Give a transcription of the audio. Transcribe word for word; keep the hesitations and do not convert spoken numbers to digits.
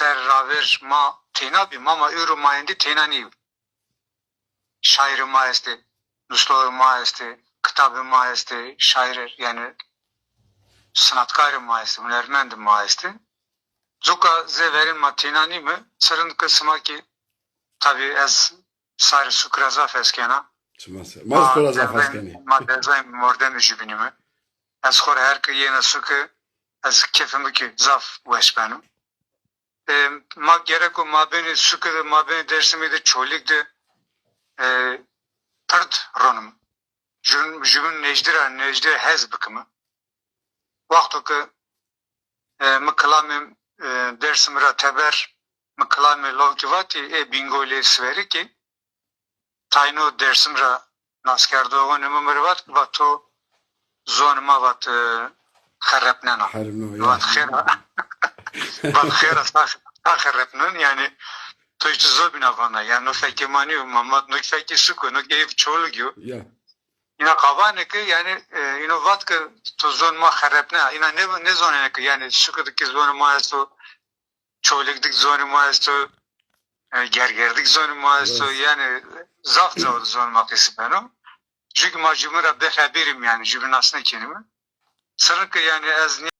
ser ravêr ma têna bî, ma ma ewro ma êndî têna nîyo. Şaîrê ma estê, nustorê ma estê, kitabê ma estê, şaîrê, yanî sinatkarê ma estê, hunermendê ma estê. Coka zê verên ma têna nîme, çi rind ke sima kî, tabî ez sarê suke ra zaf hes kena. Çima se? Ma zî to ra zaf hes kenê. Ma derzayên mordemî jûbînîme. Ez xo ra her ke yena suke, ez kêfê mi kî zaf weş beno. E, ma gereko mabênê suke de, mabênê Dêrsimî de, Çolîg de, e, pird ronim. Jûbîn, jûbîn nêjdî ra, nêjdî hez bikime. Wexto ke, e, mi kilamê, e, Dêrsimî ra teber, mi kilamê law kî vatî, ê Bîngolî, ê Siwerî kî, tayno Dêrsim ra naskerdoxanê mi mi rê vat ke, vat, to zonê ma, vat, e, xerepnena. Xerepno, ya. Vat xêr a, vat xêr a, sa, sa xerepnen, yanî to çi zobîna vana. Yanî no fekê ma nîyo, ma, ma, no kî fekê suke, no kî ey Çolîg yo. Ya. Îna qabanê ke, yanî, e, îno vat ke to zonê ma xerepnena. Îna nê, nêzonenê ke, yanî suke de kî zonê ma esto, Çolîg de kî zonê ma esto, e, Gerger de kî zonê ma esto. Evet. Yanî zaf cawo de zonê ma qesî beno. Jû kî ma jûbîn ra bêxebêr îme, yanî jûbîn nas nêkenîme. Çi rind ke, yanî ez